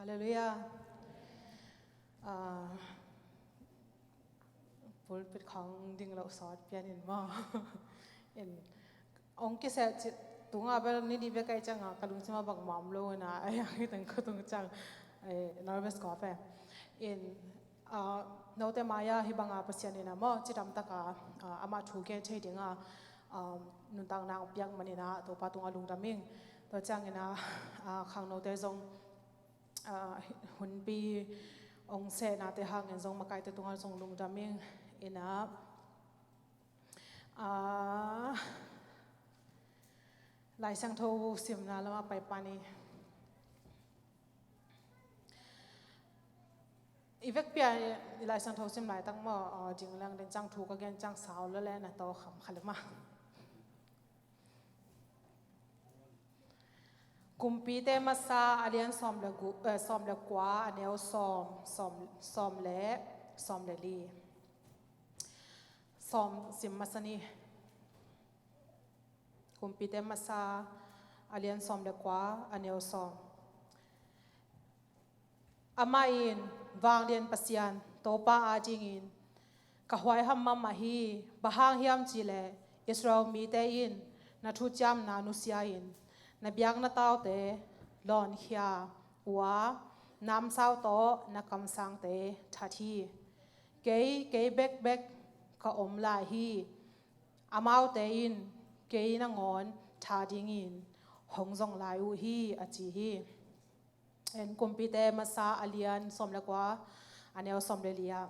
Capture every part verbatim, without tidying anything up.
Halleluiah. Ah, pulpit khawng ding loh sawt pian in maw. In, ong kiseh cih tunga bel ni di bek ai cianga ka lungsim a bangmah om lo na, ai ang hiteng ko tung ciang, eh, nervous ko pe. In, ah, note mai-a hih banga Pasian in a maw, cidam taka, ah, amah thu gen thei dinga, ah, nuntakna ong piak manin a Topa tungah lungdam ing. Tua ciangin a, ah, khangnote zong, ah, hunpi ong sehnate hangin zong makaite tungah zong lungdam ing. In a, ah, Lai Siangtho simna lamah pai pan i. I vekpi-a i Lai Siangtho sim laitak maw, ah, ding leng den ciang thu ka gen ciang sau lo le na taw kham kha le mah. Kumpite Masa a lian sawm le gu-, eh, sawm le kua, a neu sawm, sawm, sawm le, sawm le li. Sawm sim masa ni. Kumpite Masa a lian sawm le kua, a neu sawm. Amah in, Vanglian Pasian, Topa adingin ka huaiham mahmah hi. Bang hang hiam cihleh Israel mite in na thuciamna nusia-in na biakna taute lawnkhia uh a, namsau tawh na kamsangte that hi. Kei, kei bekbek ka om lai hi. Amaute in kei nangawn tha dingin hong zong lai uh hi, a ci hi. En, Kumpite Masa a lian sawm le kua, a neu sawm le li-ah.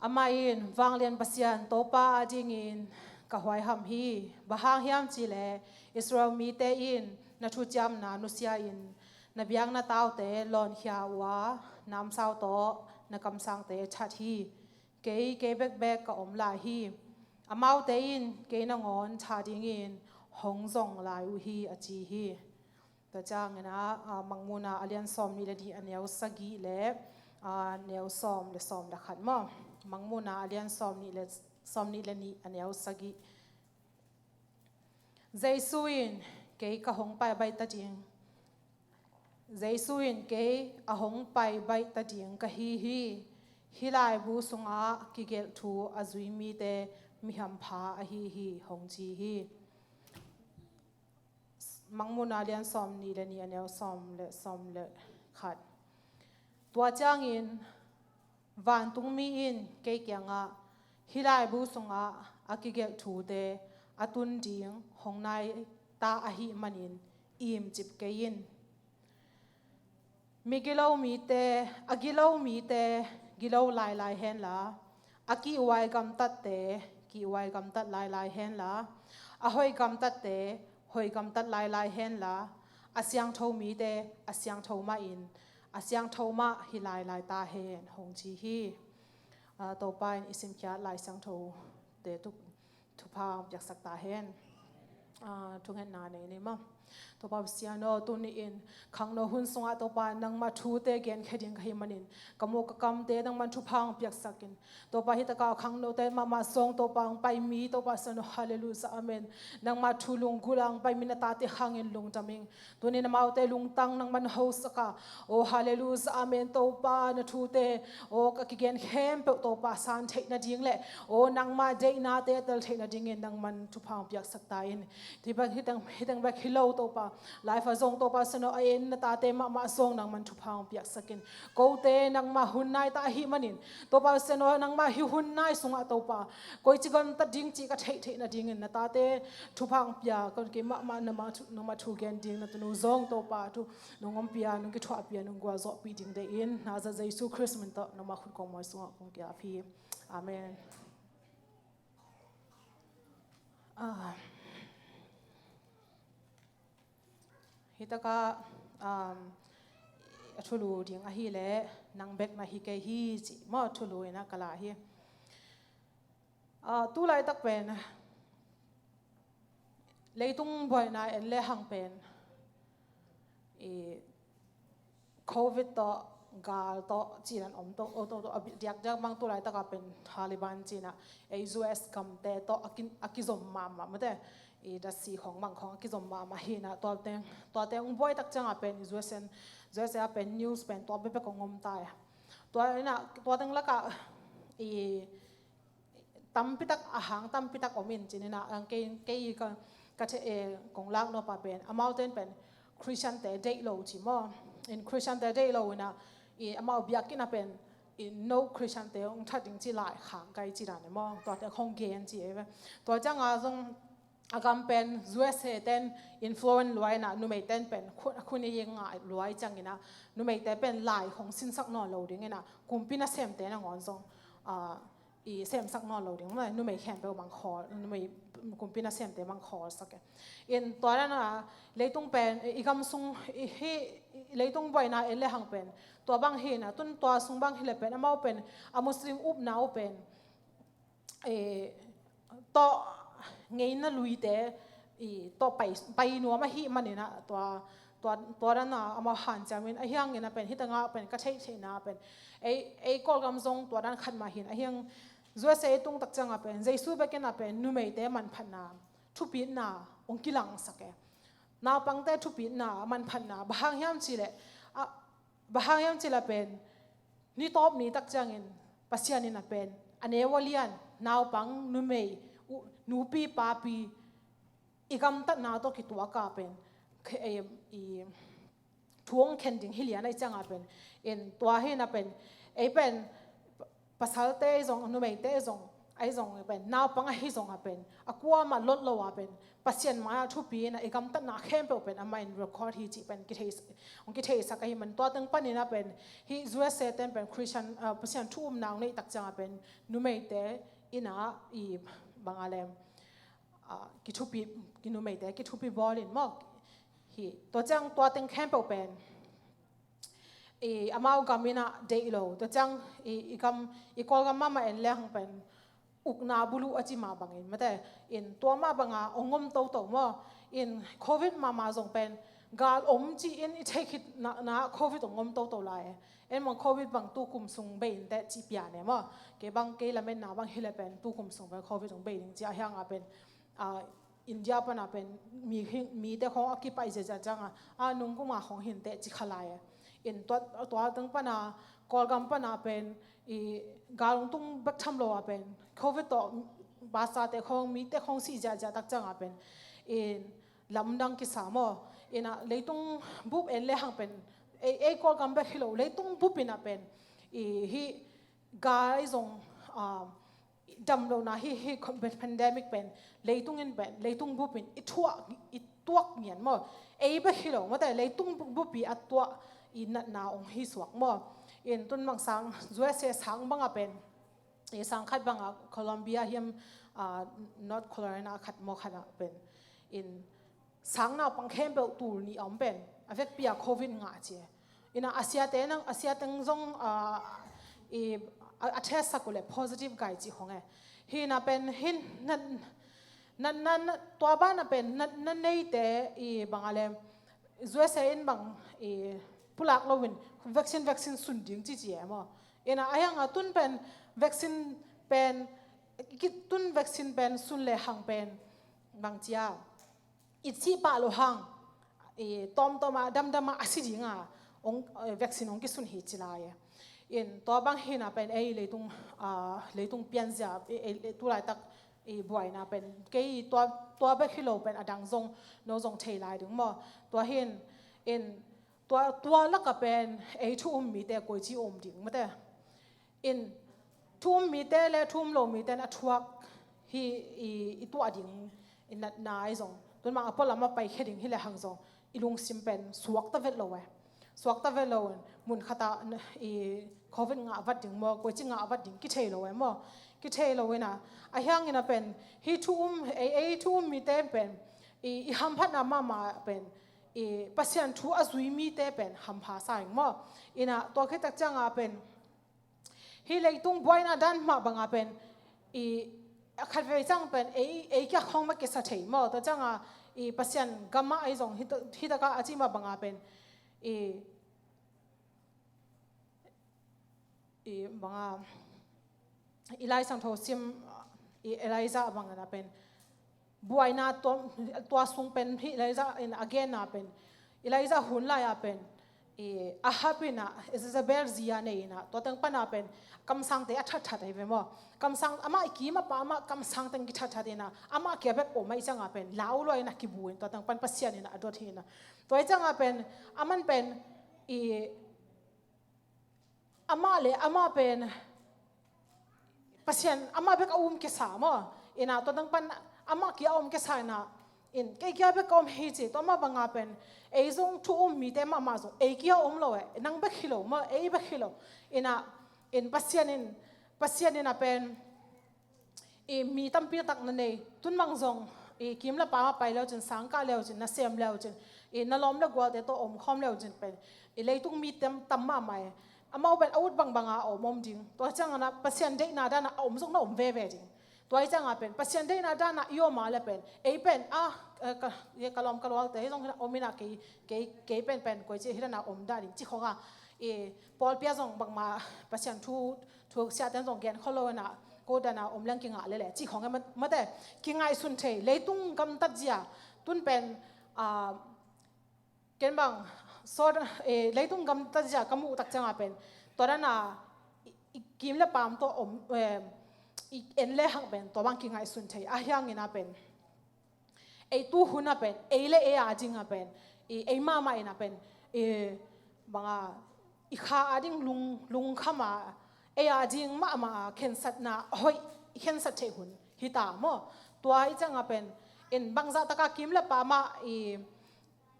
Amah in, Vanglian Pasian, Topa adingin ka huaiham hi. Bang hang hiam cihleh Israel mite in na thuciamna nusia-in na biakna taute lawnkhia uh a, namsau tawh na kamsangte that hi. Kei, kei bekbek ka om lai hi. Amaute in kei nangawn tha dingin hong zong lai uh hi, a ci hi. Tua ciangin a, a, Mangmuhna a lian sawm nih le nih, a neu sagih le, a, neu sawm le sawm le khat maw. Mangmuhna a lian sawm nih le, sawm nih le nih, a neu sagih. Jesu in kei ka hong pai baih ta ding. Jesu in kei a hong pai baih ta ding ka hi hi. Hih laibu sungah kigelh thu a zui mite mi hampha ahi hi, hong ci hi. Mangmuhna lian sawm nih le nih, a neu sawm le, sawm le khat. Tua ciangin vantungmi in kei kiangah, hih laibu sungah a kigelh thute a tun ding hong nai ta ahih manin imcip kei in. Migilo mite, a gilo mite gilo lailai henla, a kihhuai gamtatte kihhuai gamtat lailai henla, a hoih gamtatte hoih gamtat lailai henla, a siangtho mite a siangtho mahin a siangtho mah hi lailai ta hen, hong ci hi. Ah, Topa in i simkhiat Lai Siangtho te tuk thupha hong piaksak ta hen. Ah, thungetna nei ni maw. Topa Pasian aw, tuni in khangno hun sungah Topa nangmah thute genkhia ding ka hih manin ka muk ka kamte nangman thupha hong piaksak in. Topa hi takah khangnote mahmah zong Topa hong pai mi Topa Pasian aw, halleluiah, amen. Nangmah thu lunggulh a hong pai mi na tate hangin lungdam ing. Tuni in amaute lungtang nangman hosak a, aw, halleluiah, amen. Topa na thute, aw, ka kigen khempeuh Topa san theih nading le, aw, nangmah deihnate a tel theih nadingin nangman thupha hong piaksak ta in. Hih bek, hih teng, hih teng bek hi lo Topa, life ah zong Topa Pasian aw, a en na tate mahmah zong nangman thupha hong piaksak in. Kote nangmah hun nai ta ahih manin Topa Pasian aw, nangmah hih hun nai sungah Topa koici gamtat ding cih ka theih theih nadingin na tate thupha hong pia, kon kei mahmah nangmah thu, nangmah thu gen ding na tunu zong Topa thu nong ompih a, nong kithuahpih a, nong gualzawhpih ding deih in, Nazareth Jesu Khrist min tawh nangmah khut kong mawi sungah kong ki-ap hi. Amen. Ah. Hi takah, um, a thulu ding ahih leh nang bek na hi kei hi cih maw, thulu in a ka la hi. Ah, tu laitak pen leitung buaina en le hang pen i Covid tawh, gal tawh, cinan om tawh, o tawh, tawh, a diakdiak mang tu laitakah pen Taliban cina, ei U S gamte tawh a ki, a kizom mahmah mate. I datsi khong bang khong a kizom mahmah hi na, tua teng, tua teng hong buai tak ciangah pen i U S A, U S A ah pen news pen tua bekbek hong om ta a. Tua ina, tua teng lakah i tampitak, a hang tampitak om in ci ni na, ang kei, kei ka, ka the, eh, kong lak nop ah pen, amau ten pen Christian te deih lo ci maw. In Christian te deih lo ina, i amau biakinn ah pen, i no Christian te hong that ding ci lai khang kai ci dan e maw. Tua te khong gen ci e ve. Tua ciangah zong a gam pen U S A ten influence luai ina, numei ten pen khu, khu ni ing ngah luai ciang ina, numei te pen lai hong sinsak nawn lo ding ina, kumpi nasem te nangawn zong, ah, i semsak nawn lo ding, numei khempeuh bang khawl, numei kumpi nasem te bang khawl sak e. In tua dan a leitung pen, i gam sung, i, hi, i leitung buaina en le hang pen tua bang hi na, tun tua sung bang hi le pen, amau pen, a Muslim upna uh pen, eh, tawh ngeina luite, i tawh pai, pai nuam ahih manin ah, tua, tua, tua dan a amau hanciam in, ahi hangin ah pen, hih tengah pen, ka theih theihna pen, ei, ei Kawlgam zong tua dan khat mah hi in, ahi hang U S A tung tak ciangah pen, Jesu bekin ah pen, numeite manphatna, thupitna hong kilangsak e. Naupangte thupitna, manphatna, bang hang hiam cih leh, a, bang hang hiam cih leh pen, ni tawp ni tak ciangin, Pasian in ah pen, a neu a lian, naupang, numei, u, nupi, papi, i gamtatna tawh kituak a pen, khe-, i, i, thu hong khen ding hi lian ahih ciangah pen, in tua hi na pen, ei pen, pasalte zong, numeite zong, ei zong pen, naupang ahi zong a pen, a kuamah lot lo a pen, Pasian mai-ah thupi in ah i gamtatna khempeuh pen, amah in record hi cih pen, kithei, hong kitheisak ahih man, tua teng panin ah pen, hih U S A ten pen, Christian, ah, Pasian thu umna hong neih tak ciangah pen, numeite in ah i bang a lem, ah, kithupi, ki numeite kithupi bawl in maw. Hi, tua ciang tua teng khempeuh pen, i amau gam in ah deih lo. Tua ciang i, i gam, i Kawlgam mahmah en le hang pen, ukna buluh a ci mah bangin, mate, in tua mah banga hong om toto maw. In Covid mahmah zong pen, gal om ci-in i theih khit na, na Covid hong om toto lai e. En bang Covid bang tu kum sung bei in teh ci pian e maw. Kei bang, kei lametna bang hi le pen, tu kum sung pen Covid hong bei ding ci, ahi hangah pen, ah, India pana pen mi hi, mite khong a kipai ziahziah ciangah, a nung kuma khong hi in teh ci kha lai e. In tua, tua teng pana, Kawlgam pana pen, i gal hong tung bek tham lo a pen, Covid tawh pastor te khong, mite khong sih ziahziah tak ciangah pen, in lamdang kisa maw. In ah leitung bup en le hang pen, ei, ei Kawlgam bek hi lo, leitung bup in ah pen, i hih gal zong, ah, damlohna hi, hi pandemic pen, leitung in pen, leitung bup in i thuak, i tuak ngian maw. Ei bek hi lo, mate, leitung bup, bup i a tuah i natna hong hi suak maw. In tun bang sang, U S A sang banga pen, i sang khat banga Colombia hiam, ah, North Carolina khat maw khat ah pen. In sang naupang khempeuh tul nih a om pen, a vekpi a Covid ngah ci e. In ah a siate nang, a sia teng zong, ah, i, a, a test sak uh leh positive gai ci khong e. Hi in ah pen, hin, na, na, na, na, tua bana pen, na, na neite, i bang a lem, U S A in bang, i pulak lo in, vaccine, vaccine sun ding ci ci e maw. In ah, ahi hangah tun pen, vaccine pen, ki, tun vaccine pen, sun le hang pen, bang ci a, i cih pah loh hang, i tawmtawm ah, damdam ah a si ding a, hong, eh, vaccine hong kisun hi ci lai e. In tua bang hi in ah pen ei leitung, ah, leitung pianzia, ei, ei, ei tulaitak i buaina pen, kei tua, tua bek hi lo pen a dang zong, no zong thei lai ding maw. Tua hi in, in tua, tua lakah pen ei thu um mite koici um ding mate. In thu um mite le thu um lo mite in a thuak hi, i, i tuah ding, i natna ahi zong. Tun bang a pualam a paikhia ding hi le hang zong, i lungsim pen suakta vet lo e. Suakta vet lo in, mun khat ah, i Covid ngah vat ding maw, koici ngah vat ding, kithei lo e maw. Kithei lo in ah, ahi hangin ah pen, hih thu um, ei, ei thu um mite pen, i, i hamphatna mahmah pen, i Pasian thu a zui mite pen, hampha sa ing maw. In ah, tua khit tak ciangah pen, hih leitung buaina dan mah banga pen, i, a khatvei ciang pen, ei, ei kiang khong mah kisa thei maw. Tua ciangah, i Pasian gam ah ahi zong, hih, hih takah a cih mah banga pen, i, i banga, i Lai Siangtho sim, i Elijah bangin ah pen, buaina tua, tua sung pen hi Elijah in a genna pen, Elijah hun lai-a pen, i Ahab in ah Jezebel zi a nei in ah, tua teng pan a pen kamsangte a thatthat ahi ve maw. Kamsang, amah i kim a pa amah kamsang teng kithathat in ah, amah kia bek om ahih ciang a pen lau lua in ah kibu in, tua teng pan Pasian in ah a dot hi in ah. Tua ahih ciang a pen aman pen i amah le amah pen Pasian amah bek a um kisa maw. In ah tua teng pan amah kia a um kisa in ah, in kei kia bek ka om hi ci. Tua mah bang a pen ei zong thu um mite mahmah zong ei kia om lo e, nang bek hi lo maw, ei bek hi lo. In ah, in Pasian in, Pasian in a pen i mi tampi tak na nei, tun bang zong i kim le pam ah pai leu cin, sang kah leu cin, na sem leu cin, i na lawm le gualte tawh om khawm leu cin pen i leitung mi tam, tam mahmah e. Amau pen a ut bangbang a om om ding. Tua ciang a Pasian deihna dan a om zong na om veve ding. Tua ahih ciang a pen Pasian deihna dan a i om a le pen ei pen a, eh, ka, eh, ka lawm ka gualte hi zong hi na om in ah, kei, kei, kei pen pen koi ci hi dan a om dah ding ci khong a, i pawlpi ah zong bangmah Pasian thu, thu siate zong gen khol lo in ah, ko dan a om leng kingah lele ci khong e, ma, mate, kingaihsun thei, leitung gamtat zia, tun pen, ah, ken bang, so, eh, leitung gamtat zia ka muh tak ciang a pen, tua dan a i, i kim le pam tawh om, eh, i en le hang pen tua bang kingaihsun thei, ahi hangin a pen ei tu hun a pen, ei le ei a ding a pen, i ei mahmah in a pen, i bang a, i kha a ding lung, lungkham a, ei a ding mahmah a khensatna hoih i khensat theih hun hi ta maw. Tua ahih ciang a pen, in bangzah tak a kim le pam ah i,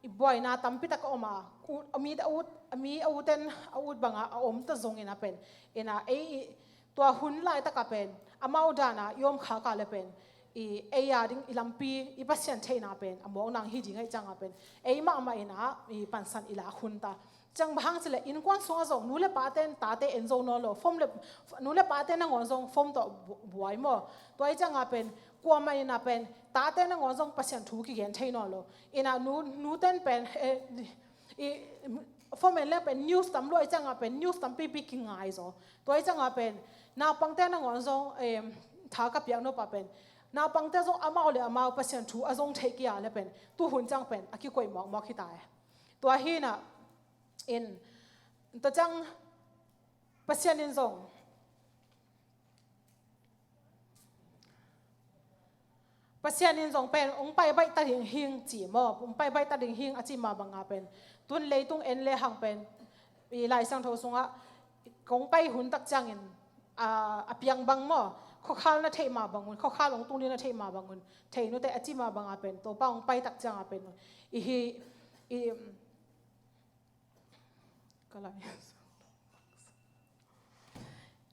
i buaina tampi tak a om a, ut, a mi a ut, a mi a ut en, a ut bang a, a om ta zong in a pen, in a ei i, tua hun laitak a pen amau dan a i om khak a le pen i ei a ding i lampi, i Pasian theihna pen a mawk nang hi ding ahih ciang a pen ei mahmah in a i pansan i lak hun ta. Ciang bang hang ci le innkuan sung ah zong nu le pate in tate en zo nawn lo, fom le, nu le pate nangawn zong fom tawh bu-, buai maw. Tua ahih ciang a pen kuamah in a pen tate nangawn zong Pasian thu kigen thei nawn lo. In a nu, nute in pen, eh, i, fom en leng pen news tam lua ahih ciang a pen news tampipi kingai zaw. Tua ahih ciang a pen naupangte nangawn zong, em, tha ka piak nop a pen naupangte zong amau le amau Pasian thu a zong theih kei a le pen tu hun ciang pen a kikoih mawkmawk hi ta e. Tua hi in a, in, tua ciang Pasian in zong, Pasian in zong pen hong pai baih ta ding hing ci maw, hong pai baih ta ding hing a ci mah bang a pen tun leitung en le hang pen i Lai Siangtho sungah kong pai hun tak ciangin a, a piang bang maw, khuakhal na theih mah bang un, khuakhal hong tung ding na theih mah bang un, thei nute a ci mah bang a pen Topa hong pai tak ciang a pen i hi, i, ka lai.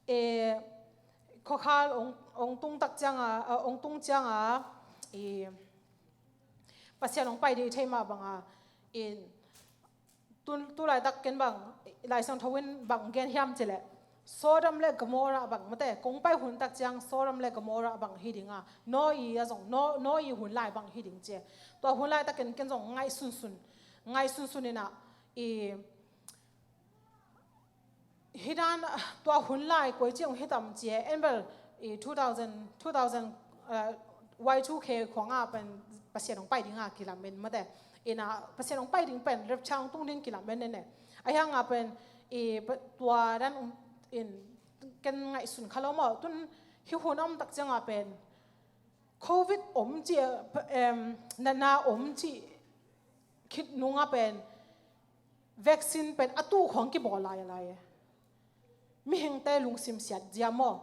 E, khuakhal hong, hong tung tak ciang a, a, hong tung ciang a, e, Pasian hong pai ding i theih mah bang a, in, tu, tu laitak ken bang, Lai Siangtho in bang gen hiam ci le, Sodom le Gomorrah bang, mate, kong pai hun tak ciang Sodom le Gomorrah bang hi ding a, Noah a zong, Noah, Noah hun lai bang hi ding ci. Tua hun laitak ken, ken zong ngaihsunsun, ngaihsunsun in a, i, hi dan, ah, tua hun lai koi ci hong hi tam ci e, en bel, i two thousand, two thousand, ah, Y two K khong a pen Pasian hong pai ding a kilamen mate. In a Pasian hong pai ding pen rapture hong tung ding kilamen ne ne. Ahi hang a pen, i pa-, tua dan, um, in ken ngaihsun kha lo maw. Tun hih hun a om tak ciang a pen Covid om ci, em, natna om ci khit nung a pen vaccine pen a tuh khong kibawl lai a lai e. Mihingte lungsim siat zia maw.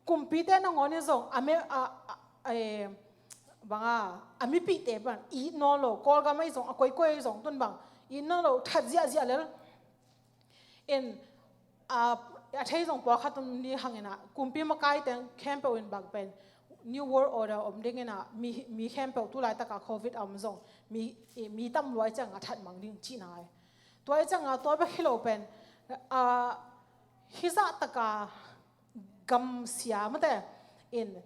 Kumpite nangawn in zong a me, a, a, a, e, bang a, a mipihte bang it nawn lo, Kawlgam ah i zong, a koikoi ah i zong tun bang it nawn lo, that ziahziah lel. In, a, a thei zong pawlkhat om ni hang in a, kumpi makai teng khempeuh in bang pen New World Order om ding in a, mi, mi khempeuh tu laitak a Covid a om zong mi, i, mi tam lua ahih ciang a that mang ding cihna e. Tua ahih ciang a tua bek hi lo pen, a, hih zah tak a gam sia mate in,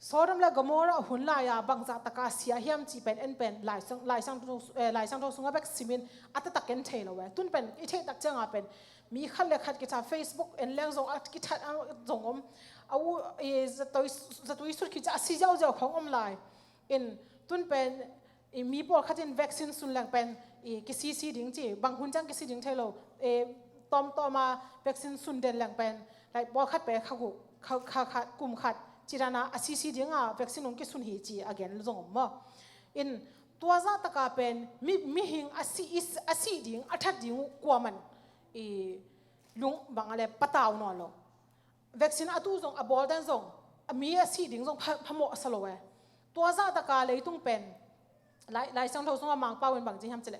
Sodom le Gomorrah hun lai a bangzah tak a sia hiam cih pen en pen Lai Siang, Lai Siangtho, eh, Lai Siangtho sungah bek sim in a taktak en thei lo e. Tun pen i theih tak ciang a pen mi khat le khat kithat, Facebook en leng zong a kithat a zong om. A u, i, zatui, zatui sut khit ciang a si ziauziau khong om lai. In tun pen i mi pawlkhat in vaccine sun leng pen i kisisi ding ci, bang hun ciang kisi ding thei lo, i tawmtawm a vaccine sun den leng pen, like, pawlkhat pen kha guk, kha, kha khat, kum khat ci dan a, a sisi ding a vaccine hong kisun hi ci a gen zong om maw. In tua zah taka pen mi, mihing a si, i, a si ding, a that ding uh kuaman i lung bang a le patau nawn lo. Vaccine a tu zong, a bawl dan zong, a mi a si ding zong pha, phamawh a sa lo e. Tua zah taka leitung pen, Lai, Lai Siangtho sungah Mangpau in bang ci hiam cileh,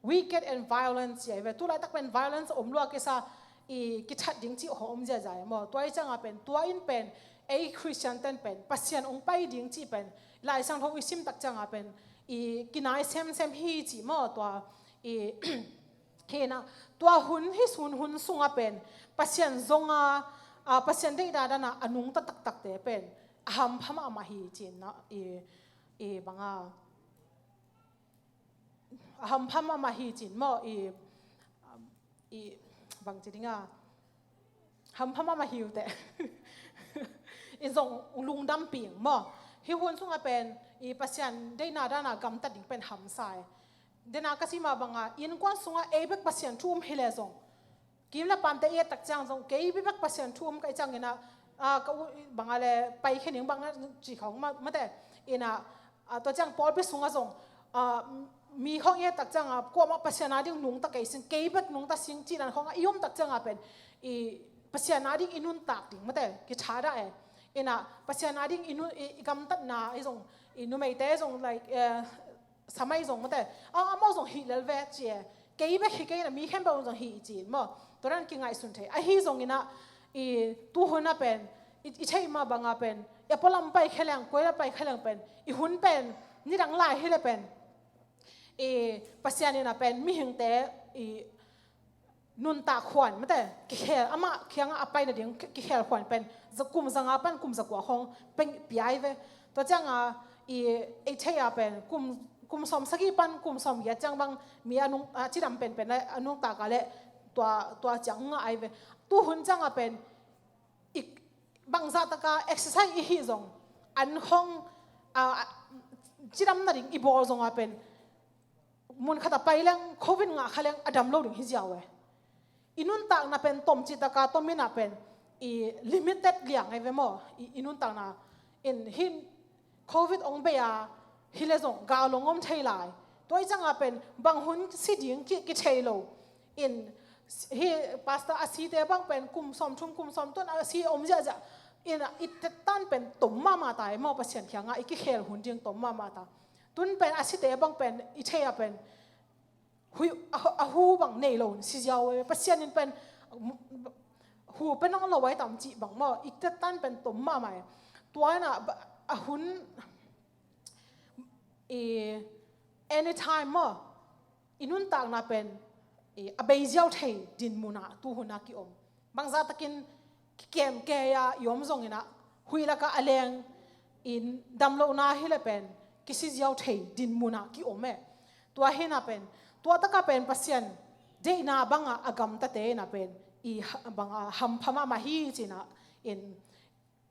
wicked and violent ci a hi ve. Tu laitak pen violence a om lua kisa, i kithat ding cih hong om ziazia e maw. Tua i cianga pen, tua in pen, ei Christian ten pen Pasian hong pai ding cih pen Lai Siangtho i sim tak cianga pen i kinai semsem hi cih maw. Tua i Kena, tua hun hi sun hun sunga pen Pasian zonga, a, Pasian deihna dana a nungta taktakte pen a hampha mahmah hi cin na, i, i banga, a hampha mahmah hi cin maw, i, i bang ci dinga, hampha mahmah hi uh teh. I zong lungdam ping maw. Hi hun sunga pen i Pasian deihna dana gamtat ding pen hamsa e. Dena ka sima banga innkuan sunga ei bek Pasian thu um hi le zong, kim le pamte i et tak ciang zong, kei bek Pasian thu um ka i ciangina, a, ka u banga le pai khe ning banga ci khong ma, mate. Ina, a, tua ciang pawlpi sunga zong, a, mi khong i et tak cianga kuamah Pasian a ding nungta kei sing, kei bek nungta sing ci dan khonga i um tak cianga pen i Pasian a ding i nuntak ding mate, kitha dah e. Ina, Pasian a ding i, nu, i, i gamtatna i zong, i numeite zong, like, eh, samai zong mate, a, amau zong hih lel ve ci e. Kei bek hi kei na, mi khempeuh zong hih i ci maw. Tua dan kingaihsun thei. Ahi zongina, i tuhuna pen, i, i theih mah banga pen, i a pualam pai kheleng, koila pai kheleng pen, i hun pen, nidang lai hi le pen, i Pasian ina pen, mihingte, i nuntak khuan mate, kikhel, amah kianga a pai nading ki-, kikhel khuan pen, za kum zanga pan kum zakua khong pen piai ve. Tua cianga i, ei thei a pen, kum, kum sawm sagih pan kum sawm giat ciang bang mi a nung, a cidam penpen a nungtak a le tua, tua ciang nga ai ve. Tuhun cianga pen, i bangzah taka exercise i hih zong, an khong, a, a, cidam nading i bawl zonga pen, mun khata pai leng, covid ngah kha leng, a dam lo ding hi ziau e. I nuntakna pen, tom citaka, tom ina pen, i limited liang e ve maw, i, i nuntakna. In hin covid ong bei a, hi le zong, gal ong om thei lai. Tua i cianga pen, bang hun si ding ki, ki thei lo. In, hi pastor a site bang pen, kum sawm thum, kum sawm tuan a si om ziahziah. In, i tetan pen, tom mahmah ta e maw, Pasian kianga, i kikhel hun ding, tom mahmah ta. Tun pen a site bang pen, i thei a pen, hui, a, a hu bang nei lo in si ziau e, Pasian in pen, hu pen ong lo ai tam cih bang maw, i tetan pen tom mahmah e. Tua ina, a hun, i, anytime maw, i nuntakna pen, i, a bei ziau thei dinmuna, tuhuna ki om. Bangzah takin kikem kei a i om zongina, huih laka a leng in damlohna hi le pen, kisi ziau thei dinmuna ki om e. Tua hina pen, tua taka pen Pasian deihna banga a gamtate ina pen, i ha-, banga hampha mahmah hi cina in,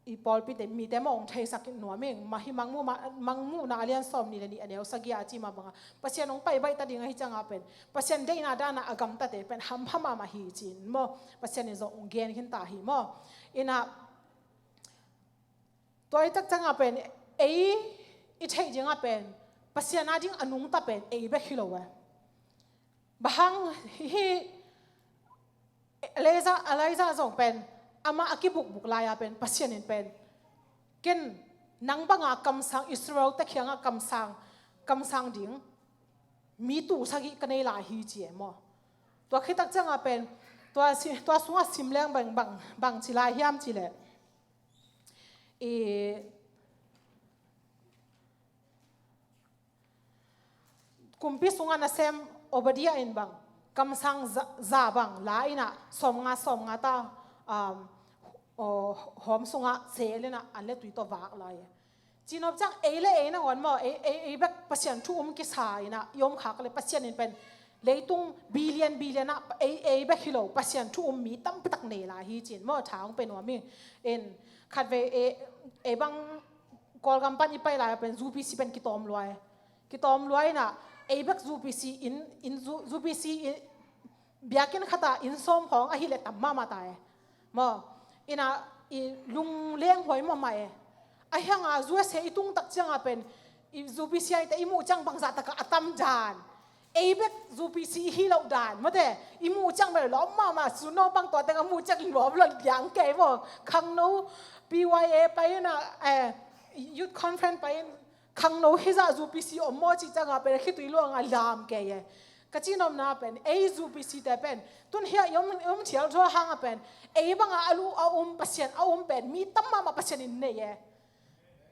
i pawlpite, mite mawng theisak nuam ing, mah hi Mangmuhna, Mangmuhna a lian sawm nih le nih a neu sagih a ci mah banga. Pasian ong pai baih ta ding ahi cianga pen, Pasian deihna dana a gamtate pen hampha mahmah hi cin maw. Pasian in zong ong gen khin ta hi maw. Ina, tua i tak cianga pen, ei i theih dinga pen, Pasian a ding a nungta pen, ei bek hi lo e. Bang hang hi, Elijah, Elijah zong pen, amah a kibukbuk lai-a pen, Pasian in pen, ken nang banga kamsang, Israel te kianga kamsang, kamsang ding, mi tul sagih ka nei lai hi ci e maw. Tua khit tak cianga pen, tua si, tua sunga sim leng bang, bang, bang ci lai hiam ci le. I, kumpi sunga nasem Obadiah in bang, kamsang za, za bang, la ina, sawmnga, sawmnga ta, um, o, hawm sunga, sel ina, an le tui tawh vak lai e. Cinop ciang, ei le ei nangawn maw, ei, ei, ei bek Pasian thu um kisa ina, i om khak le Pasian in pen, leitung billion, billion a, ei, ei bek hi lo, Pasian thu um mi tampi tak nei lai hi cin maw, tha ong pe nuam ing. In, khatvei, ei, ei bang, Kawlgam pan i pai lai pen U P C pen kitawm luai. Kitawm luai inah ei bek U P C in, in U- U P C in, biakinn khatah inn sawm khawng ahih leh tam mahmah ta e. Maw, inah i lungleng huai mahmah e. Ahi hanga U S A i tung tak cianga pen i U P C aite i muh ciang bangzah takah a tam dan. Ei bek U P C i hi loh dan mate, i muh ciang bel lawm mahmah, Sue No bang tua teng a muh ciang lawm lo liang kei maw. Khangno P Y A pai inah, eh, youth conference pai in, khangno hizah U P C om maw cih cianga pen khitui luanga lam kei e. Ka cihnopna pen ei U P C te pen tun hiah i om, i om thial thua hanga pen ei banga a lu a um Pasian a um pen mi tam mahmah Pasian in nei e.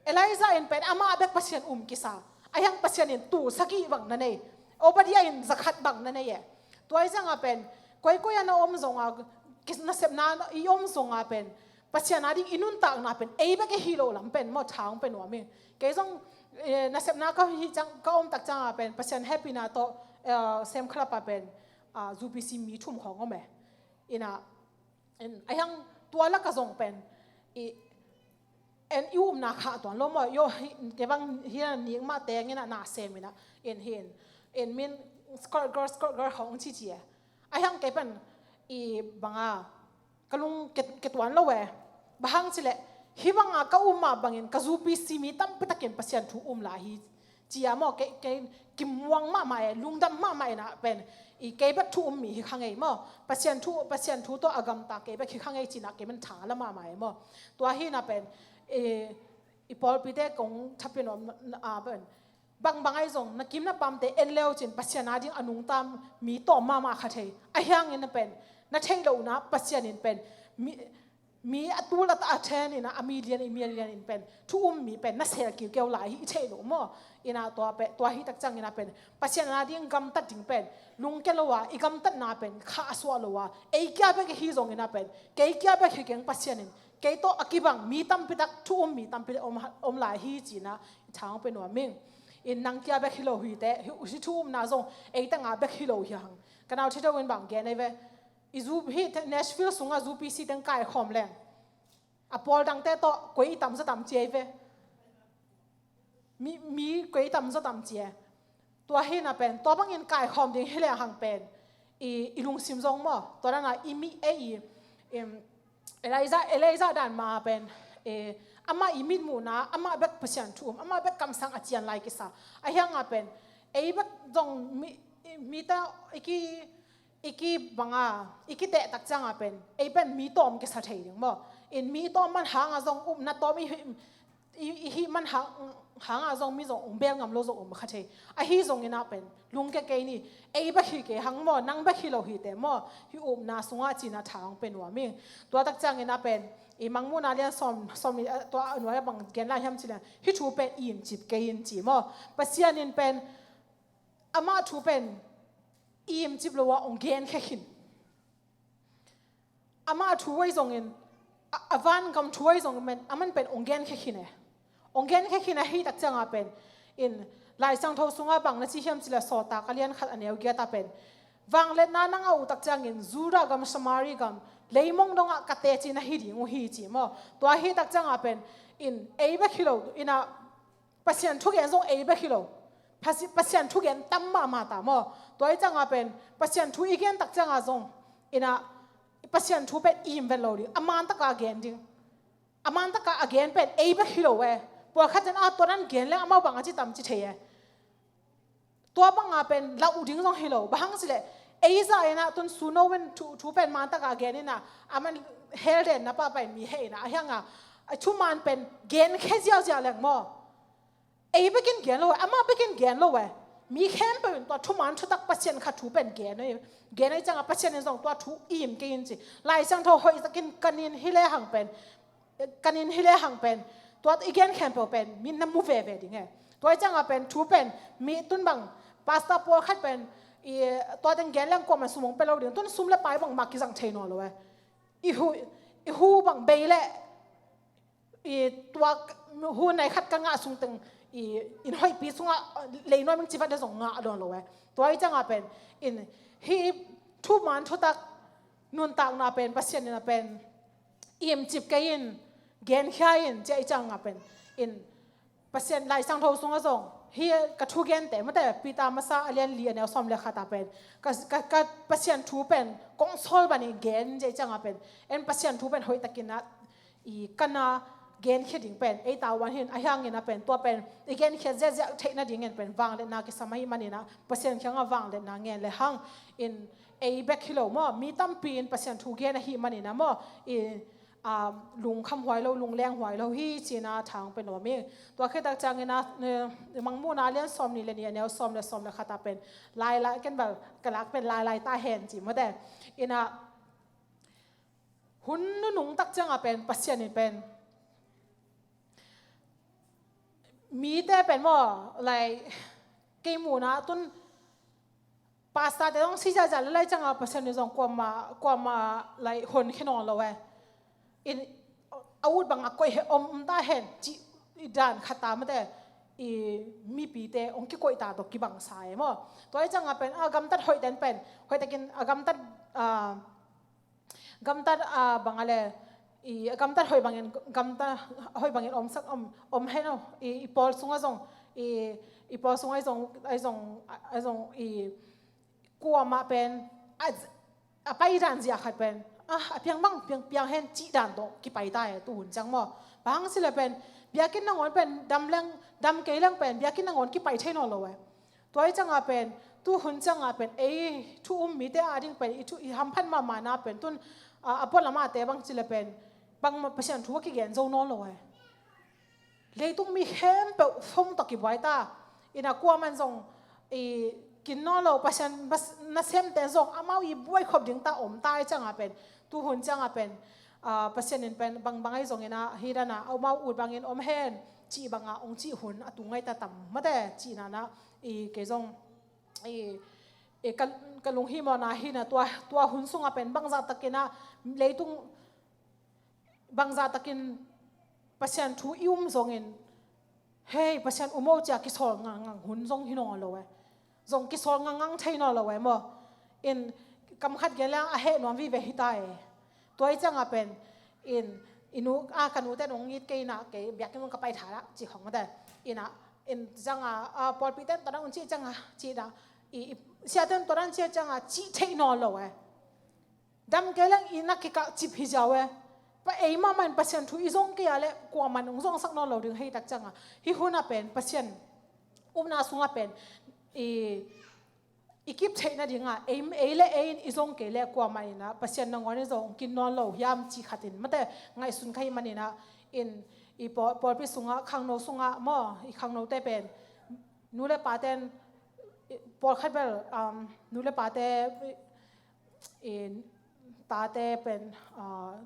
Elijah in pen amah bek Pasian um kisa. Ahi hang Pasian in tul sagih bang na nei. Obadiah in zakhat bang na nei e. Tua hi cianga pen koikoi a na om zonga, kis- nasepna i om zonga pen Pasian ading i nuntakna pen ei bek i hi loh lam pen maw tha hong pia nuam ing. Kei zong, eh, nasepna ka hih ciang, ka om tak cianga pen Pasian hehpihna tawh, eh, Sem Khalapa pen, ah, U P C mi thum khawng om e. Inah in, ahi hang tua laka zong pen i, en i upna khah tuan lo maw, yo hi, kei bang hi a nik mah teng inah na sem inah, in hi in, in min Scotch girl, Scotch girl khawng ci ci e. Ahi hang kei pen i banga ka lung ke, ke tuan lo e. Bang hang cileh hih banga ka um mah bangin ka U P C mi tampi takin Pasian thu um lai hi. Cia maw, kei, kei kimuang mahmah e, lungdam mahmah inah pen i kei bek thu um mi hi kha ngei maw. Pasian thu, Pasian thu tawh a gamta kei bek hi kha ngei cinah kei man tha la mahmah e maw. Tua hinah pen i, i pawlpite kong thapian om a pen bangbang ahi zong na kim na pamte en leu cin Pasian ading a nungta mi tawm mahmah kha thei. Ahi hangin na pen na theih lohna Pasian in pen mi mi a tul a ta a then inah a mi lian i mi lian in pen thu um mi pen na sel kiukeu lai hi i theih loh maw. Inah tua pen, tua hi tak ciang inah pen Pasian ading gamtat ding pen lungke lo a, i gamtatna pen khah a suah lo a, ei kia bek i hi zong inah pen kei kia bek hi keng Pasian in kei tawh a kibang mi tampi tak thu um mi tampi om, om lai hi cinah i tha hong pia nuam ing. In nang kia bek hi lo hi te hi, hi thu umna zong ei tanga bek hi lo hi hang. Ka nau thito in bang gen ei ve. I zu hi te Nashville sunga U P C teng kaikhawm leng a pawl dangte tawh koi i tam zaw tam ci ei ve. Mi, mi koi i tam zaw tam ci e. Tua hinah pen tua bangin kaikhawm ding hi leng hang pen i, i lungsim zong maw, tua dana i mi e i, em, Elijah, Elijah dan ma pen, eh, amah i mitmuhna amah bek Pasian thu um, amah bek kamsang a cian lai kisa. Ahi hanga pen ei bek zong mi, i, mite i ki i ki banga, i kiteh tak cianga pen ei pen mi tawm kisa thei ding maw. In mi tawm man hanga zong upna tawm i, i, i hih man hang, hanga zong mi zong ong bel ngam lo zong om kha thei. Ahi zong inah pen lungke kei ni, ei bek hi kei hang maw, nang bek hi lo hi te maw, hih upna sungah cinah tha hong pia nuam ing. Tua tak ciang inah pen i Mangmuhna lian sawm, sawm ni, tua a nuai a bang gen lai hiam cileh hih thu pen imcip kei in ci maw. Pasian in pen amah thu pen imcip lo a ong genkhia khin. Amah thu ahi zongin a, a vangam thu ahi zongin pen, aman pen ong genkhia khin e. Ong genkhia khin ahi tak cianga pen in Lai Siangtho sunga bang na ci hiam cileh Sawltak a lian khat a neu giata pen vangliatna nang a uh tak ciangin Judah gam, Samari gam, leimong dongah ka teci na hi ding uh hi ci maw. Tua hi tak cianga pen in ei bek hi lo inah Pasian thugen zong ei bek hi lo. Pasi-, Pasian thugen tam mahmah ta maw. Tua hi cianga pen Pasian thu i gen tak cianga zong inah Pasian thu pen im vet lo ding, a man taka a gen ding. A man taka a gen pen ei bek hi lo e. Pawlkhat in a tua dan gen leng amau bang a ci tam ci thei e. Tua banga pen lauh ding zong hi lo. Bang hang cileh ei zah inah tun Sue No in thu, thu pen man taka a gen inah aman hell den na pahpah in mi heh inah ahi hanga a thuman pen genkhia ziauziau leng maw. Ei bekin gen lo e, amah bekin gen lo e. Mi khempeuh in tua thuman thutak Pasian khat thu pen gen e. Gen e cianga Pasian in zong tua thu im kei in ci. Lai Siangtho hoihtakin kanin hi lehang pen, kanin hi lehang pen tua i gen khempeuh pen mi na mu veve ding e. Tua i cianga pen thu pen mi tun bang pastor pawlkhat pen i tua teng gen leng kuaman sum hong pia lo ding. Tun sum le pai bangmah kizang thei nawn lo e. I hu, i hu bang bei leh i tua hun nai khat ka ngah sung teng i inn hoihpi sungah lei nuam ing ci vat le zong ngah dawn lo e. Tua i cianga pen in hih thuman thutak nuntakna pen Pasian in a pen imcip kei in genkhia in ci a i cianga pen in Pasian Lai Siangtho sungah zong hi ka thugente mate, Peter masa a lian li a neu sawm le khat ah pen ka, ka, ka Pasian thu pen kong sawl bangin gen zia ciangah pen en Pasian thu pen hoihtakin ah i kana genkhia ding pen ei tavuan hi in, ahi hangin ah pen tua pen i genkhia ziahziah theih nadingin pen vangliatna kisam ahih manin ah Pasian kiangah vangliatna ngen le hang in, ei bek hi lo maw, mi tampi in Pasian thu gen ahih manin ah maw, i, um, lungkham huai lo, lungleng huai lo hi ci-in ah tha hong pia nuam ing. Tua khit tak ciangin ah, eh, Mangmuhna a lian sawm nih le nih a neu sawm le sawm le khat ah pen lailai, ken bel ka lak pen lailai ta hen ci mate. In ah hun nunung tak ciangah pen Pasian in pen mite pen maw, like, kei muhna tun pastor te zong si ziahziah le lai ciangah Pasian in zong kuamah, kuamah, like, honkhia nawn lo e. In a ut bangah koih hen, om ta hen cih i dan khat ah mate, i mipite hong kikoih ta tawh kibang sa e maw. Tua hi ciangah pen a gamtat hoihte in pen hoihtakin a gamtat, ah, gamtat, ah, bang a le, i, gamtat hoih bangin, gamtat hoih bangin omsak, om, om hen aw, i, i pawl sungah zong, i, i pawl sungah zong, zong, zong, i, kuamah pen a, a pai dan zia khat pen, ah, a piang bang, piang, piang hen cih dan tawh kipai ta e, tuhun ciang maw. Bang hang cih leh pen biakinn nangawn pen dam leng, dam kei leng pen biakinn nangawn kipai thei nawn lo e. Tua hi ciangah pen, tuhun ciangah pen ei thu um mite ading pen i thu i hamphat mahmahna pen tun, a, a pualam ahte bang cih leh pen bangmah Pasian thu a kigen zo nawn lo e. Leitung mi khempeuh fom tawh kibuai ta. In ah kuamah in zong i kin nawn lo, Pasian mas-, nasemte zong amau i buai khop ding ta om ta hi ciangah pen, tuhun ciangah pen, ah, Pasian in pen bangbang ahi zongin ah hi dan ah amau ut bangin om hen cih bangah hong cih hun a tung ngai ta tam mate cihna in ah, i, kei zong, i, i, ka, ka lunghimawhna hi in ah tua, tua hun sungah pen bangzah takin ah leitung, bangzah takin Pasian thu i um zongin, hei, Pasian um o cia kisawl ngangngang hun zong hi nawn lo e. Zong kisawl ngangngang thei nawn lo e maw. In kam khat gen leng a heh nuam vive hi ta e. Tua hi ciangah pen in, i nu, a, ka nute nong it kei in ah kei biakinn ka pai tha lah cih khawng mate. In ah, in ciangah, a, pawlpite in tua dan un cih ciangah, cih in ah, i, i, siate in tua dan cih ciangah cih theih nawn lo e. Dam kei leng i na kikah cip hi ziau e. Pa ei mahmah in Pasian thu i zong kei a leh kuamah in hong zongsak nawn lo ding hi tak ciangah. Hih hun ah pen Pasian upna sungah pen i, i kip theih nadingah ei, ei le ei in i zong kei leh kuamah in ah Pasian nangawn in zong kin nawn lo hiam cih khat in mate ngaihsun ka hih manin ah in i pawl, pawlpi sungah, khangno sungah maw, i khangnote pen nu le pate in, i, pawlkhat bel, um, nu le pate, i, i, tate pen, ah,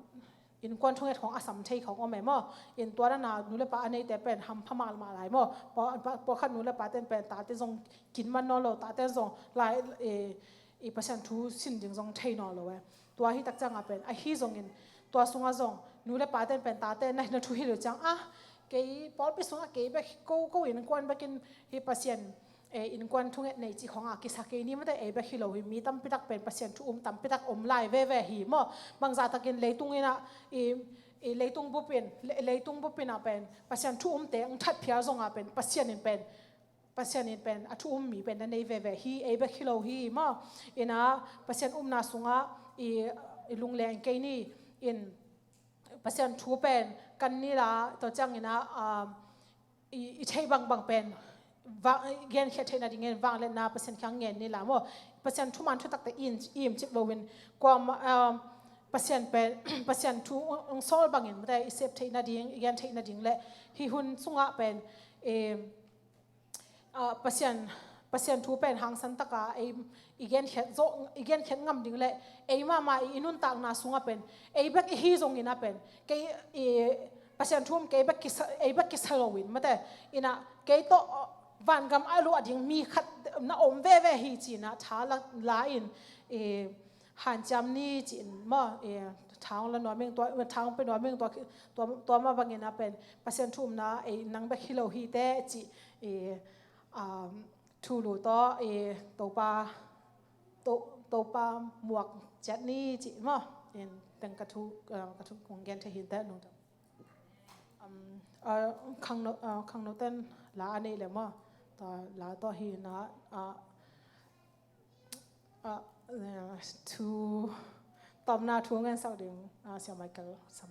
innkuan thunget khawng a sam thei khawng om e maw. In tua dan a nu le pa a neite pen hampha mahmah lai maw. Pawl, pa, pawlkhat nu le pate pen tate zong kin man nawn lo, tate zong lai, i, i Pasian thu sin ding zong thei nawn lo e. Tua hi tak ciangah pen ahi zongin tua sungah zong nu le pate pen tate na, na thuhilh uh ciang, ah, kei pawlpi sungah kei bek ko, ko innkuan bekin hi Pasian, eh, innkuan thunget nei cih khawngah kisa kei ni mate, ei bek hi lo hi, mi tampi tak pen Pasian thu um tampi tak om lai veve hi maw. Bangzah takin leitung in ah, i, i leitung bup in, le, leitung bup in ah pen Pasian thu umte hong that phial zongah pen Pasian in pen, Pasian in pen a thu um mi pen na nei veve hi, ei bek hi lo hi maw. In ah Pasian upna sungah i, i lungleng kei ni, in Pasian thu pen kan ni la, tua ciangin ah, um, i, i theih bangbang pen va-, i genkhia theih nadingin vangliatna Pasian kiang ngen ni la maw. Pasian thuman thutakte i im, i im cip loin kuamah, um, Pasian pen, Pasian thu hong sawl bangin mate i sep theih nading, i gen theih nading le hih hun sungah pen, em, ah, Pasian, Pasian thu pen hangsan taka ei, i genkhiat zo, i genkhiat ngam ding le ei mahmah i, i nuntakna sungah pen ei bek i hi zongin ah pen kei, i, Pasian thu um kei bek kisa, ei bek kisa loin mate, in ah kei tawh vangam a luah ding mi khat na om veve hi ci-in ah tha la, la in, i, hanciam ni ci-in maw, i, tha hong la nuam ing, tua, tha hong pia nuam ing, tua, tua, tua mah bangin ah pen Pasian thu umna ei nang bek hi lo hi teh cih, i, um, thulu tawh, i, Topa, To, Topa muak ciat ni cih maw. In teng ka thu, uh, ka thu kong gen thei hi teh nung. Um, uh, khangno uh, khangno ten la a nei le maw? Tua la tawh hi na uh, uh, thu tawpna thu ngensak ding uh, Sia Michael sam.